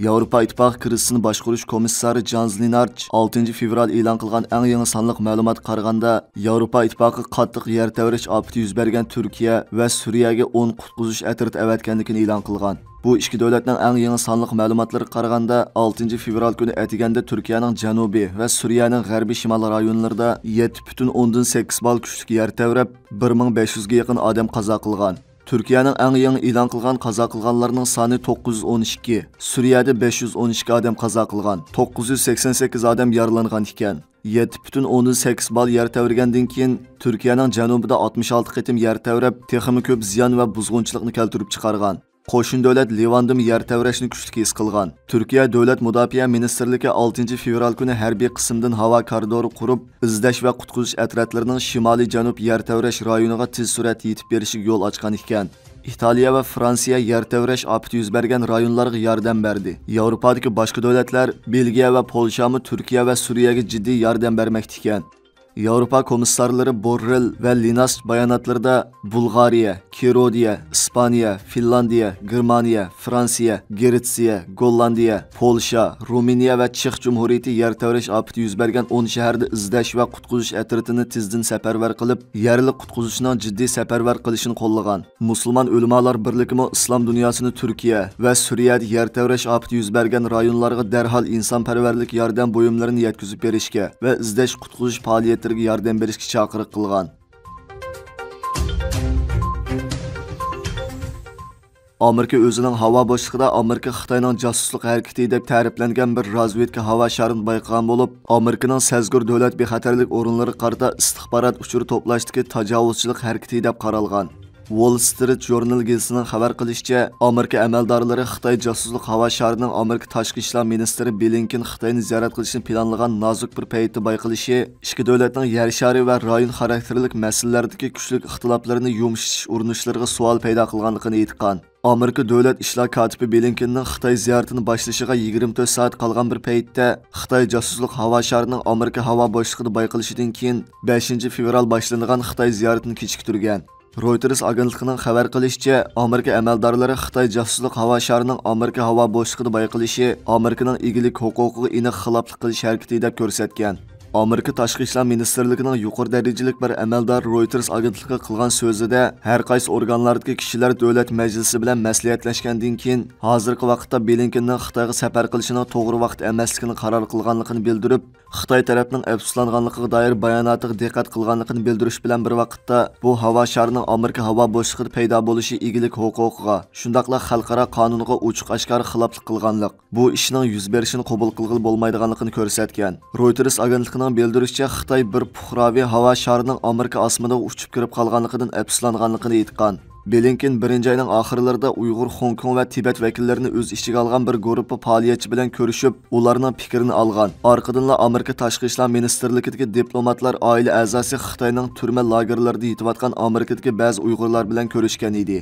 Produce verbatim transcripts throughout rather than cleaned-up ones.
ياۋروپا ئىتتىپاقى كىرىزىسنى باشقۇرۇش كومىسسارى جانز لېنارچ ئالتىنچى فېۋرال ئېلان قىلغان ئەڭ يېڭى سانلىق مەلۇماتقا قارىغاندا، ياۋروپا ئىتتىپاقى قاتتىق يەر تەۋرەش ئاپىتى يۈز بەرگەن تۈركىيە ۋە سۈرىيەگە ئون قۇتقۇزۇش ئەترىتى ئەۋەتكەنلىكىنى ئېلان قىلغان. بۇ ئىككى دۆلەتنىڭ ئەڭ يېڭى سانلىق مەلۇماتلىرىغا قارىغاندا، ئالتىنچى فېۋرال كۈنى ئەتىگەندە تۈركىيەنىڭ جەنۇبىي ۋە سۈرىيەنىڭ غەربىي شىمال رايونلىرىدا يەتتە پۈتۈن ئوندىن سەككىز بال كۈچلۈك يەر تەۋرەپ، بىر مىڭ بەش يۈزگە يېقىن ئادەم قازا قىلغان. تۈركىيەنىڭ ئەڭ يېڭى ئېلان قىلغان قازا قىلغانلارنىڭ سانى توققۇز يۈز ئون ئىككى، سۈرىيەدە بەش يۈز ئون ئىككى ئادەم قازا قىلغان، توققۇز يۈز سەكسەن سەككىز ئادەم يارىلانغان ئىكەن. يەتتە پۈتۈن ئوندىن سەككىز بال يەر تەۋرىگەندىن كېيىن، تۈركىيەنىڭ جەنۇبىدا ئاتمىش ئالتە قېتىم يەر تەۋرەپ، تېخىمۇ كۆپ زىيان ۋە بۇزغۇنچىلىقنى كەلتۈرۈپ چىقارغان. قوشنا دۆلەت لىۋاندىمۇ يەر تەۋرەشنى كۈچلۈك ھېس قىلغان. تۈركىيە دۆلەت مۇداپىئە مىنىستىرلىكى ئالتىنچى فېۋرال كۈنى ھەربىي قىسىمدىن ھاۋا كارىدورى قۇرۇپ، ئىزدەش ۋە قۇتقۇزۇش ئەترەتلىرىنىڭ شىمالىي جەنۇب يەر تەۋرەش رايونىغا تېز سۈرئەتتە يېتىپ بېرىشىگە يول ئاچقان ئىكەن. ئىتالىيە ۋە فرانسىيە يەر تەۋرەش ئاپىتى يۈز بەرگەن رايونلارغا ياردەم بەردى. ياۋروپادىكى باشقا دۆلەتلەر، بېلگىيە ۋە پولشامۇ تۈركىيە ۋە سۈرىيەگە جىددىي ياردەم بەرمەكتە ئىكەن. ياۋروپا كومىسسارلىرى بوررېل ۋە لېناس باياناتلىرىدا بۇلغارىيە، كىرودىيە، ئىسپانىيە، فىنلاندىيە، گېرمانىيە، فرانسىيە، گرېتسىيە، گوللاندىيە، پولشا، رومىنىيە ۋە چېخ جۇمھۇرىيىتى يەر تەۋرەش ئاپىتى يۈز بەرگەن ئون شەھەردە ئىزدەش ۋە قۇتقۇزۇش ئەترىتىنى تېزدىن سەپەرۋەر قىلىپ، يەرلىك قۇتقۇزۇشنىڭ جىددىي سەپەرۋەر قىلىشىنى قوللىغان. مۇسۇلمان ئۆلىمالار بىرلىكىمۇ ئىسلام دۇنياسىنى تۈركىيە ۋە سۈرىيەدە يەر تەۋرەش ئاپىتى يۈز بەرگەن رايونلارغا دەرھال ئىنسانپەرۋەرلىك ياردەم بۇيۇملىرىنى يەتكۈزۈپ بېرىشكە ۋە ئىزدەش قۇتقۇزۇش پائالىيەتلىرىگە ياردەم بېرىشكە چاقىرىق قىلغان. ئامېرىكا ئۆزىنىڭ ھاۋا بوشلۇقىدا ئامېرىكا خىتاينىڭ جاسۇسلۇق ھەرىكىتى دەپ تەرىپلەنگەن بىر رازۋېدكا ھاۋا شارىنى بايقىغان بولۇپ، ئامېرىكىنىڭ سەزگۈر دۆلەت بىخەتەرلىك ئورۇنلىرىغا قارىتا ئىستىخبارات ئۇچۇرى توپلاشتىكى تاجاۋۇزچىلىق ھەرىكىتى دەپ قارالغان. ۋول سترىت ژۇرنىل گېزىتىنىڭ خەۋەر قىلىشىچە، ئامېرىكا ئەمەلدارلىرى خىتاي جاسۇسلۇق ھاۋا شارىنىڭ ئامېرىكا تاشقى ئىشلار مىنىستىرى بلىنكېن خىتاينى زىيارەت قىلىشنى پىلانلىغان نازۇك بىر پەيتتە بايقىلىشى ئىككى دۆلەتنىڭ يەر شارى ۋە رايون خاراكتېرلىك مەسىلىلەردىكى كۈچلۈك ئىختىلاپلىرىنى يۇمشىتىش ئۇرۇنۇشلىرىغا سوئال پەيدا قىلغانلىقىنى ئېيتقان. ئامېرىكا دۆلەت ئىشلار كاتىپى بلىنكېننىڭ خىتاي زىيارىتىنى باشلىشىغا يىگىرمە تۆت سائەت قالغان بىر پەيتتە، خىتاي جاسۇسلۇق ھاۋا شارىنىڭ ئامېرىكا ھاۋا بوشلۇقىدا بايقىلىشىدىن كېيىن، بەشىنچى فېۋرال باشلىنىدىغان خىتاي زىيارىتىنى كېچىكتۈرگەن. رويتېرس ئاگېنتلىقىنىڭ خەۋەر قىلىشىچە، ئامېرىكا ئەمەلدارلىرى خىتاي جاسۇسلۇق ھاۋا شارىنىڭ ئامېرىكا ھاۋا بوشلۇقىدا بايقىلىشى ئامېرىكىنىڭ ئىگىلىك ھوقۇقىغا ئېنىق خىلاپلىق قىلىش ھەرىكىتى دەپ كۆرسەتكەن. ئامېرىكا تاشقى ئىشلار مىنىستىرلىكىنىڭ يۇقىرى دەرىجىلىك بىر ئەمەلدارى رويتېرس ئاگېنتلىقىغا قىلغان سۆزىدە، ھەر قايسى ئورگانلاردىكى كىشىلەر دۆلەت مەجلىسى بىلەن مەسلىھەتلەشكەندىن كېيىن، ھازىرقى ۋاقىتتا بلىنكېننىڭ خىتايغا سەپەر قىلىشىنىڭ توغرا ۋاقىت ئەمەسلىكىنى قارار قىلغانلىقىنى بىلدۈرۈپ، خىتاي تەرەپنىڭ ئەپسۇسلانغانلىقىغا دائىر باياناتىغا دىققەت قىلغانلىقىنى بىلدۈرۈش بىلەن بىر ۋاقىتتا، بۇ ھاۋا شارىنىڭ ئامېرىكا ھاۋا بوشلۇقىدا پەيدا بولۇشى ئىگىلىك ھوقۇقىغا، شۇنداقلا خەلقئارا قانۇنغا ئوچۇق ئاشكارا خىلاپلىق قىلغانلىق، بۇ ئىشنىڭ يۈز بېرىشىنى قوبۇل قىلغىلى بولمايدىغانلىقىنى كۆرسەتكەن. رويتېرس ئاگېنتلىقىنىڭ بىلدۈرۈشىچە، خىتاي بىر پۇقراۋى ھاۋا شارىنىڭ ئامېرىكا ئاسمىنىغا ئۇچۇپ كىرىپ قالغانلىقىدىن ئەپسۇسلانغانلىقىنى ئېيتقان. بلىنكېن بىرىنچى ئاينىڭ ئاخىرلىرىدا ئۇيغۇر، خوڭكوڭ ۋە تىبەت ۋەكىللىرىنى ئۆز ئىچىگە ئالغان بىر گۇرۇپپا پائالىيەتچى بىلەن كۆرۈشۈپ، ئۇلارنىڭ پىكرىنى ئالغان. ئارقىدىنلا ئامېرىكا تاشقى ئىشلار مىنىستىرلىكىدىكى دىپلوماتلار ئائىلە ئەزاسى خىتاينىڭ تۈرمە لاگېرلىرىدا يېتىۋاتقان ئامېرىكىدىكى بەزى ئۇيغۇرلار بىلەن كۆرۈشكەن ئىدى.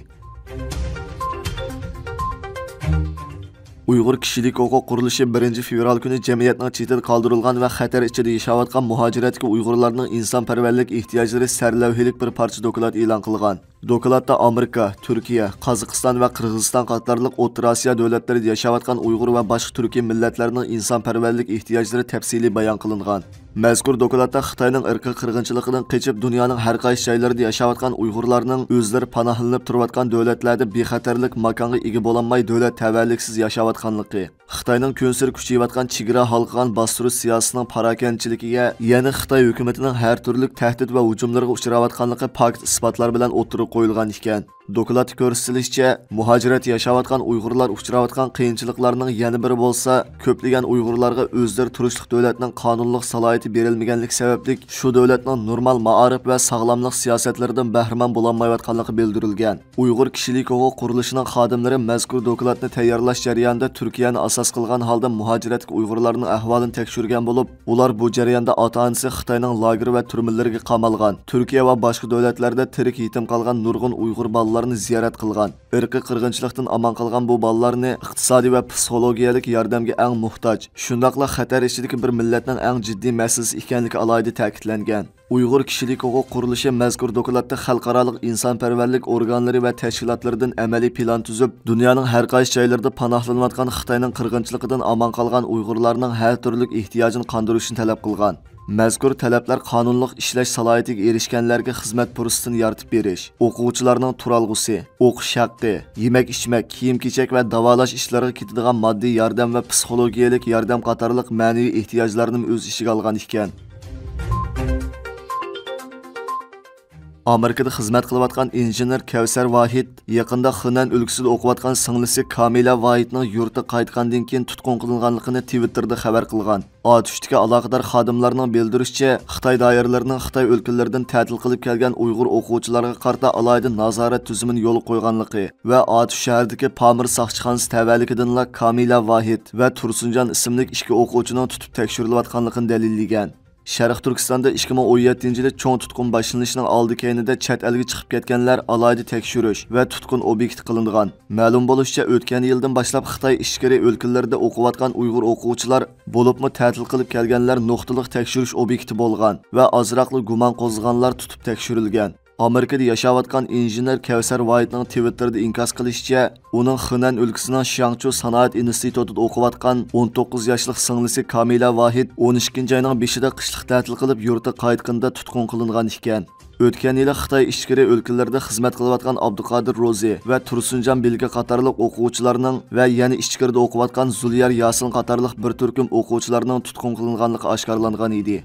ئۇيغۇر كىشىلىك ھوقۇق قۇرۇلۇشى بىرىنچى فېۋرال كۈنى جەمئىيەتنىڭ چېتىدە قالدۇرۇلغان ۋە خەتەر ئىچىدە ياشاۋاتقان مۇھاجىرەتتىكى ئۇيغۇرلارنىڭ ئىنسانپەرۋەرلىك ئېھتىياجلىرى سەرلەۋھىلىك بىر پارچە دوكلات ئېلان قىلغان. دوكلاتتا ئامېرىكا، تۈركىيە، قازاقىستان ۋە قىرغىزىستان قاتارلىق ئوتتۇرا ئاسىيا دۆلەتلىرىدە ياشاۋاتقان ئۇيغۇر ۋە باشقا تۈركىي مىللەتلەرنىڭ ئىنسانپەرۋەرلىك ئېھتىياجلىرى تەپسىلىي بايان قىلىنغان. مەزكۇر دوكلاتتا خىتاينىڭ ئىرقىي قىرغىنچىلىقىدىن قېچىپ، دۇنيانىڭ ھەر قايسى جايلىرىدا ياشاۋاتقان ئۇيغۇرلارنىڭ ئۆزلىرى پاناھلىنىپ تۇرۇۋاتقان دۆلەتلەردە بىخەتەرلىك ماكانغا ئىگە بولالماي، دۆلەت تەۋەلىكسىز ياشاۋاتقانلىقى، خىتاينىڭ كۈنسېرى كۈچىيىۋاتقان چېگرا ھالقىغان باستۇرۇش سىياسىتىنىڭ پاراكەندىچىلىكىگە، يەنى خىتاي ھۆكۈمىتىنىڭ ھەر تۈرلۈك تەھدىت ۋە ھۇجۇملىرىغا ئۇچراۋاتقانلىقى پاكىت ئىسپاتلار بىلەن ئوتتۇرىغا قويۇلغان ئىكەن. دوكلاتتا كۆرسىتىلىشىچە، مۇھاجىرەتتە ياشاۋاتقان ئۇيغۇرلار ئۇچراۋاتقان قىيىنچىلىقلارنىڭ يەنە بىرى بولسا، كۆپلىگەن ئۇيغۇرلارغا ئۆزلىرى تۇرۇشلۇق دۆلەتنىڭ قانۇنلۇق سالاھىيىتى بېرىلمىگەنلىكى سەۋەبلىك، شۇ دۆلەتنىڭ نورمال مائارىپ ۋە ساغلاملىق سىياسەتلىرىدىن بەھرىمەن بولالمايۋاتقانلىقى بىلدۈرۈلگەن. ئۇيغۇر كىشىلىك ھوقۇق قۇرۇلۇشىنىڭ خادىملىرى مەزكۇر دوكلاتنى تەييارلاش جەريانىدا تۈركىيەنى ئاساس قىلغان ھالدا مۇھاجىرەتتىكى ئۇيغۇرلارنىڭ ئەھۋالىنى تەكشۈرگەن بولۇپ، ئۇلار بۇ جەرياندا ئاتا-ئانىسى خىتاينىڭ لاگېر ۋە تۈرمىلىرىگە قامالغان، تۈركىيە ۋە باشقا دۆلەتلەردە تىرىك يېتىم قالغان نۇرغۇن ئۇيغۇر بالىلارنى زىيارەت قىلغان. ئىرقىي قىرغىنچىلىقتىن ئامان قالغان بۇ بالىلارنى ئىقتىسادىي ۋە پسىخولوگىيەلىك ياردەمگە ئەڭ موھتاج، شۇنداقلا خەتەر ئىچىدىكى بىر مىللەتنىڭ ئەڭ جىددىي مەسىلىسى ئىكەنلىكى ئالاھىدە تەكىتلەنگەن. ئۇيغۇر كىشىلىك ھوقۇق قۇرۇلۇشى مەزكۇر دوكلاتتا خەلقئارالىق ئىنسانپەرۋەرلىك ئورگانلىرى ۋە تەشكىلاتلىرىدىن ئەمەلىي پىلان تۈزۈپ، دۇنيانىڭ ھەر قايسى جايلىرىدا پاناھلىنىۋاتقان خىتاينىڭ قىرغىنچىلىقىدىن ئامان قالغان ئۇيغۇرلارنىڭ ھەر تۈرلۈك ئېھتىياجىنى قاندۇرۇشنى تەلەپ قىلغان. مەزكۇر تەلەپلەر قانۇنلۇق ئىشلەش سالاھىيىتىگە ئېرىشكەنلەرگە خىزمەت پۇرسىتىنى يارىتىپ بېرىش، ئوقۇغۇچىلارنىڭ تۇرالغۇسى، ئوقۇش ھەققى، يېمەك-ئىچمەك، كىيىم-كېچەك ۋە داۋالاش ئىشلىرىغا كېتىدىغان ماددىي ياردەم ۋە پسىخولوگىيەلىك ياردەم قاتارلىق مەنىۋى ئېھتىياجلارنىمۇ ئۆز ئىچىگە ئالغان ئىكەن. ئامېرىكىدا خىزمەت قىلىۋاتقان ئىنژېنېر كەۋسەر ۋاھىت يېقىندا خېنەن ئۆلكىسىدە ئوقۇۋاتقان سىڭلىسى كامىلە ۋاھىتنىڭ يۇرتىغا قايتقاندىن كېيىن تۇتقۇن قىلىنغانلىقىنى تىۋىتتېردا خەۋەر قىلغان. ئاتۇشتىكى ئالاقىدار خادىملارنىڭ بىلدۈرۈشىچە، خىتاي دائىرىلىرىنىڭ خىتاي ئۆلكىلىرىدىن تەتىل قىلىپ كەلگەن ئۇيغۇر ئوقۇغۇچىلارغا قارىتا ئالاھىدە نازارەت تۈزۈمىنى يولغا قويغانلىقى ۋە ئاتۇش شەھىرىدىكى پامىر ساقچىخانىسى تەۋەلىكىدىنلا كامىلە ۋاھىت ۋە تۇرسۇنجان ئىسىملىك ئىككى ئوقۇغۇچىنىڭ تۇتۇپ تەكشۈرۈلۈۋاتقانلىقىنى دەلىللىگەن. شەرقىي تۈركىستاندا ئىككى مىڭ ئون يەتتىنچى يىلى چوڭ تۇتقۇن باشلىنىشىنىڭ ئالدى كەينىدە چەت ئەلگە چىقىپ كەتكەنلەر ئالاھىدە تەكشۈرۈش ۋە تۇتقۇن ئوبيېكتى قىلىنغان. مەلۇم بولۇشىچە، ئۆتكەن يىلدىن باشلاپ خىتاي ئىچكىرى ئۆلكىلىرىدە ئوقۇۋاتقان ئۇيغۇر ئوقۇغۇچىلار، بولۇپمۇ تەتىل قىلىپ كەلگەنلەر نۇقتىلىق تەكشۈرۈش ئوبيېكتى بولغان ۋە ئازراقلا گۇمان قوزغىغانلار تۇتۇپ تەكشۈرۈلگەن. ئامېرىكىدا ياشاۋاتقان ئىنژېنېر كەۋسەر ۋاھىتنىڭ تىۋىتتېردا ئىنكاس قىلىشىچە، ئۇنىڭ خېنەن ئۆلكىسىنىڭ شياڭچۇ سانائەت ئىنستىتۇتىدا ئوقۇۋاتقان ئون توققۇز ياشلىق سىڭلىسى كامىلە ۋاھىت ئون ئىككىنچى ئاينىڭ بېشىدا قىشلىق تەتىل قىلىپ يۇرتىغا قايتقىنىدا تۇتقۇن قىلىنغان ئىكەن. ئۆتكەن يىلى خىتاي ئىچكىرى ئۆلكىلىرىدە خىزمەت قىلىۋاتقان ئابدۇقادىر روزى ۋە تۇرسۇنجان بىلگە قاتارلىق ئوقۇغۇچىلارنىڭ ۋە يەنە ئىچكىرىدە ئوقۇۋاتقان زۇليار ياسىن قاتارلىق بىر تۈركۈم ئوقۇغۇچىلارنىڭ تۇتقۇن قىلىنغانلىقى ئاشكارىلانغان ئىدى.